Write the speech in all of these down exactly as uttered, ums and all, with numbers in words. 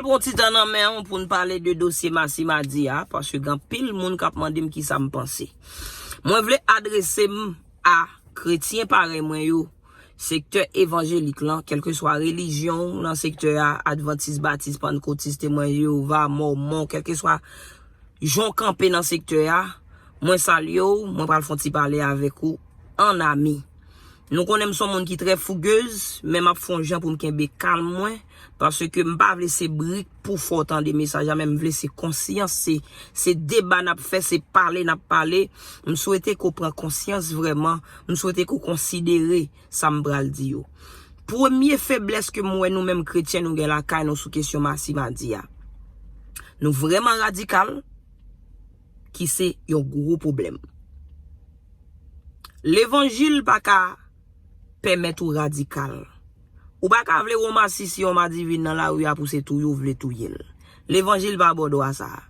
Pran ti tan nan men w pou n pale de dosye Massi Madi a, paske gen anpil moun k ap mande m kisa m panse. Mwen vle adrese m a kretyen parèy mwen yo, sektè evanjelik lan, kèlkeswa relijyon w nan sektè a, advantis, batis, pannkotis, temwen Jewova, mòmon, kèlkeswa jan w kanpe nan sektè a, mwen salye w, mwen pral fè yon ti pale avèk ou an ami. Nou konnen m se yon moun ki trè fougez, men m ap fè yon jan pou m kenbe kalm mwen, paske m pa vle se brik pou fè w tande mesaj la, men m vle se konsyans, se, se deba n ap fè, se pale n ap pale. M swete ke w pran konsyans vrèman, m swete ke w konsidere sa m pral di yo. Premye feblès ke m wè nou menm kretyen nou gen lakay nou sou kesyon Massi Madi a. Nou vrèman radikal, ki se yon gwo pwoblèm. Levanjil pa ka pèmèt ou radikal. Ou pa ka vle wè yon masisi, yon madivin nan lari a pou se touye w vle touye l. Levanjil pa ba w dwa sa a.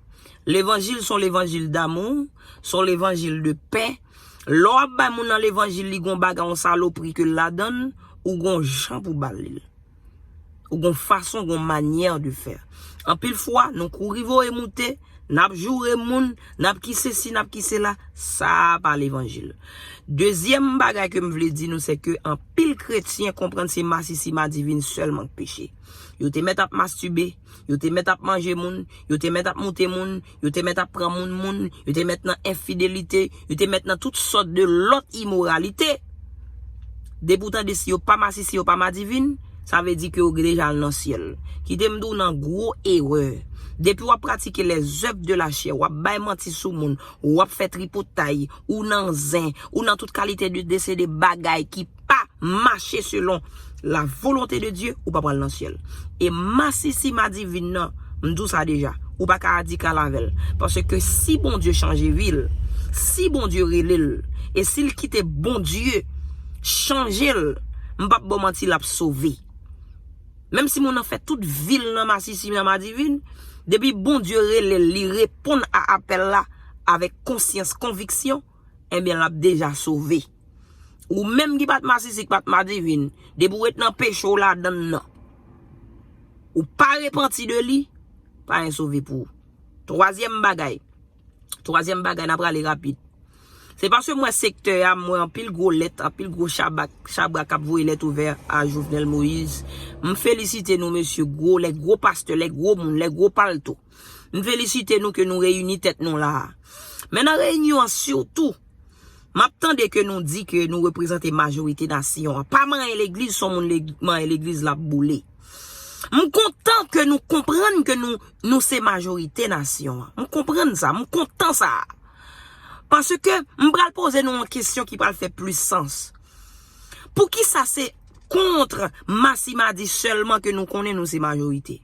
Levanjil se yon levanjil damou, se yon levanjil de pè. Lè w ap bay moun nan levanjil, li gon bagay, yon salopri ke l ladan l, ou gon jan pou ba l li. Ou gon fason, gon manyè de fè. Anpil fwa, nou kouri voye moute, n ap joure moun, n ap ki sesi, n ap ki sela, sa a pa levanjil. Dezyèm bagay ke m vle di nou, se ke anpil kretyen konprann se masisi madivin sèlman k peche. Yo te mèt ap mastibe, yo te mèt ap manje moun, yo te mèt ap moute moun, yo te mèt ap pran moun moun, yo te mèt nan enfidelite, yo te mèt nan tout sòt de lòt imoralite. Depi w tande si yo pa masisi, yo pa madivin, sa vle di ke yo deja al nan syèl. Kite m di w nan gwo erè. Depi w ap pratike les œuvres de la chair, w ap bay manti sou moun, w ap fè tripotay, ou nan zen, ou nan tout kalite de, de, se de bagay ki pa mache selon la volonte de Dye, ou pa pral nan syèl. E masisi madivin nan, m di w sa deja, ou pa ka radikal avè l. Paske si Bondye chanje vi l, si Bondye rele l, e si l kite Bondye chanje l, m p ap ba w manti, l ap sove. Menm si moun nan fè tout vi l nan masisi nan madivin, depi Bondye rele l, li reponn a apèl la avèk konsyans, konviksyon, ebyen l ap deja sove. Ou menm ki pa t masisi, ki pa t madivin, depi w ret nan peche w ladan l nan, ou pa repanti de li, pa gen sove pou ou. Twazyèm bagay, twazyèm bagay, n ap prale rapid. Se paske m wè sektè a, m wè anpil gwo lèt, anpil gwo chabak, chabrak k ap voye lèt ouvè a Jovenel Moïse. M felisite nou, mesye, gwo, lè gwo pastè, lè gwo moun, lè gwo palto. M felisite nou ke nou reyini tèt nou la a. Men nan reyinyon an sitou, m ap tande ke nou di ke nou reprezante majorite nasyon an. Pa manyen legliz, se yon moun leg-, manyen legliz l ap boule. M kontan ke nou konprann ke nou, nou se majorite nasyon an. M konprann sa, m kontan sa. Paske m pral poze nou yon kesyon ki pral fè plis sans. Poukisa se kont Massi Madi sèlman ke nou konnen nou se majorite?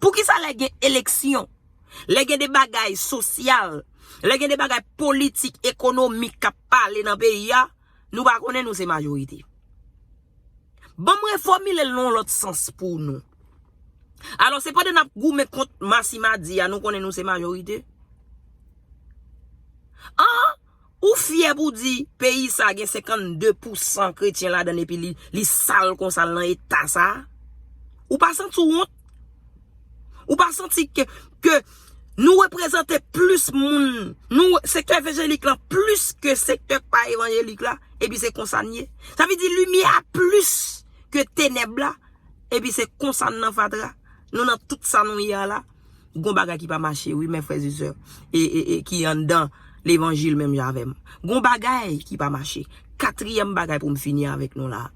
Poukisa lè gen eleksyon, lè gen de bagay sosyal, lè gen de bagay politik, ekonomik k ap pale nan peyi a, nou pa konnen nou se majorite? Ban m refòmile l nan yon lòt sans pou nou. Alò, se pandan n ap goumen kont Massi Madi a, nou konnen nou se majorite? An, ou fyè pou di peyi sa gen senkannde pousan kretyen ladan l epi li, li sal konsa, l nan eta sa a? Ou pa santi w wont? Ou pa santi ke, ke nou reprezante plis moun, nou, sektè evanjelik lan plis ke sektè k pa evanjelik la, epi se konsa n ye? Sa vle di limyè a plis ke tenèb la, epi se konsa n nan fatra. Nou nan tout sa nou ye a la. Gon bagay ki pa mache, wi, men frè e sè, e, e, e, ki anndan levanjil menm jan avè m. Gon bagay ki pa mache. Katriyèm bagay pou m fini avèk nou la.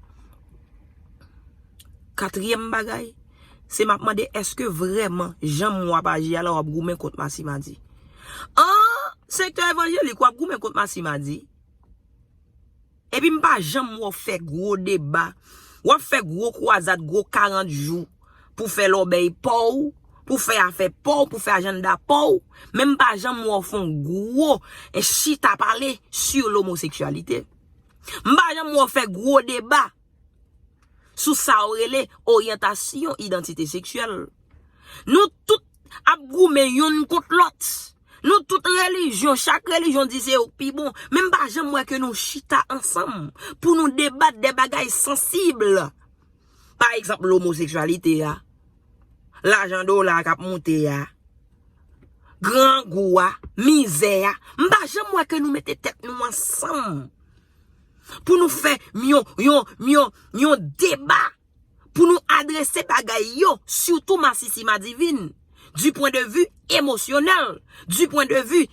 Katriyèm bagay, se m ap mande, èske vrèman, jan m wè w ap aji a la, w ap goumen kont Massi Madi? An, sektè evanjelik, w ap goumen kont Massi Madi? Epi m pa janm wè w fè gwo deba. W ap fè gwo kwazad, gwo karant jou pou fè lòbèy pa w, pou fè afè pa w, pou fè ajanda pa w. Men m pa janm wè w fè yon gwo, eh, chita pale sur l'homosexualité. M pa janm wè w fè gwo deba sou sa w rele oryantasyon idantite seksyèl. Nou tout ap goumen youn kont lòt. Nou tout relijyon, chak relijyon di se yo k pi bon. Men m pa janm wè ke nou chita ansanm pou nou debat de bagay sansib. Pa egzanp, lomoseksyalite a. Lajan dola k ap moute a, grangou a, mizè a, m pa janm wè ke nou mete tèt nou ansanm pou nou fè yon, yon, yon, yon deba, pou nou adrese bagay yo, sitou masisi madivin, du point de vue émotionnel, du point de vue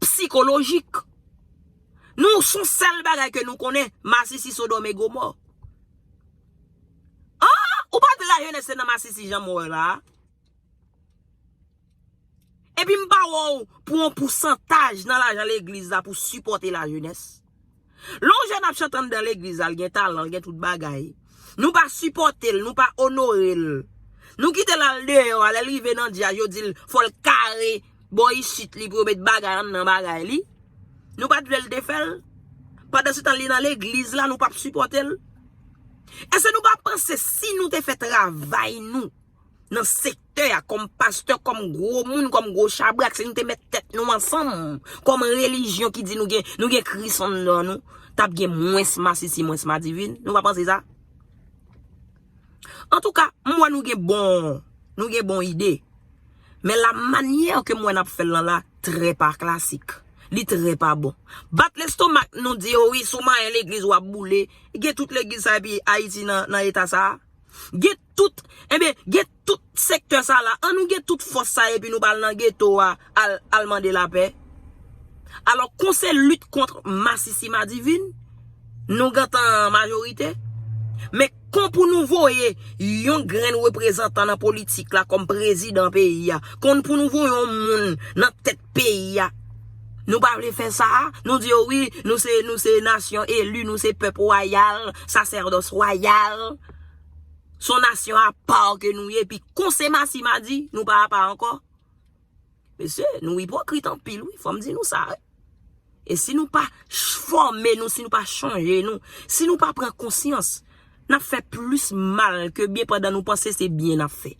psychologique. Nou, se yon sèl bagay ke nou konnen, masisi Sodòm e Gomò. Ah, ou pa di lajenès se nan masisi jan m wè la? Epi m pa wè w pou yon pousantaj nan lajan legliz la pou sipòte lajenès. Lè yon jèn ap chante anndan legliz la, l gen talan, l gen tout bagay. Nou pa sipòte l, nou pa onore l. Nou kite l al deyò a, lè l rive nan djaz, yo di l fò l kare bò isit li pou yo met bagay anndan bagay li. Nou pa t vle l te fè l. Pandansetan li nan legliz la, nou p ap sipòte l. Èske nou pa panse si nou te fè travay nou nan sektè a, kòm pastè, kòm gwo moun, kòm gwo chabrak, si nou te met tèt nou ansanm, kòm relijyon ki di nou gen, nou gen Kris anndan nou, t ap gen mwens masisi, mwens madivin? Nou pa panse sa? Antouka, m wè nou gen bon, nou gen bon ide. Men la manyè ke m wè n ap fè l lan la, trè pa klasik. Li trè pa bon. Bat lestomak nou di, o wi, si w manyen legliz w ap boule. Gen tout legliz sa epi Ayiti nan, nan eta sa a. Gen tout, ebyen, gen tout sektè sa la. An nou gen tout fòs sa epi nou pa al nan geto a, al, al mande lapè. Alò, kon se lit kont masisi madivin, nou gentan majorite. Men kon pou nou voye yon grenn reprezantan nan politik la kòm prezidan peyi a, kon pou nou voye yon moun nan tèt peyi a, nou pa vle fè sa a. Nou di yo wi, nou se, nou se nasyon eli, nou se pèp wayal, sasèdòs wayal. Se yon nasyon apa ke nou ye, epi kon se masi madi, nou pa apa ankò. Mesye, nou ipokrit anpil, wi. Fò m di nou sa, wi. E si nou pa ch-, fòme nou, si nou pa chanje nou, si nou pa pran konsyans, n ap fè plis mal ke byen pandan nou panse se byen n ap fè.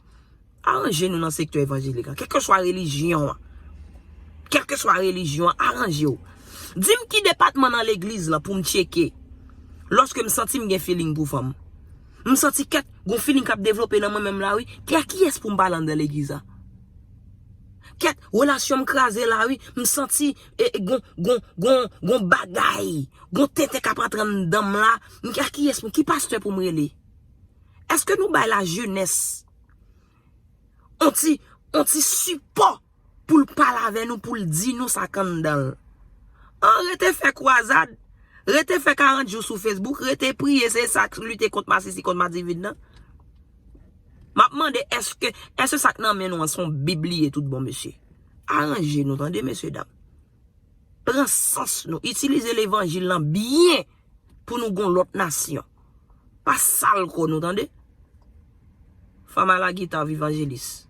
Aranje nou nan sektè evanjelik la, kèlkeswa relijyon an. Kèlkeswa relijyon an, aranje w. Di m ki depatman nan legliz lan pou m tcheke. Lòske m santi m gen feeling pou fanm. M santi kèt, gon feeling k ap devlope nan mwen menm la, wi. Ki a kiyès pou m pale anndan legliz la? Kèt, relasyon m kraze la, wi. M santi, e, e, gon, gon, gon, gon bagay, gon tenten k ap antre anndan m la. M, ki a kiyès pou, ki pastè pou m rele? Èske nou bay lajenès on ti, on ti sipò pou l pale avè nou, pou l di nou sa k anndan l? An, rete fè kwazad, rete fè karant jou sou Facebook, rete priye, se sa k lite kont masisi, kont madivin nan. M ap mande, èske, èske sa k nan men nou an se yon bib li ye tout bon, mesye? Aranje nou, tande, mesye dam. Pran sans nou, itilize levanjil lan byen pou nou gon lòt nasyon. Pa sal kò nou, tande. Fanm a la gita, viv anjelis.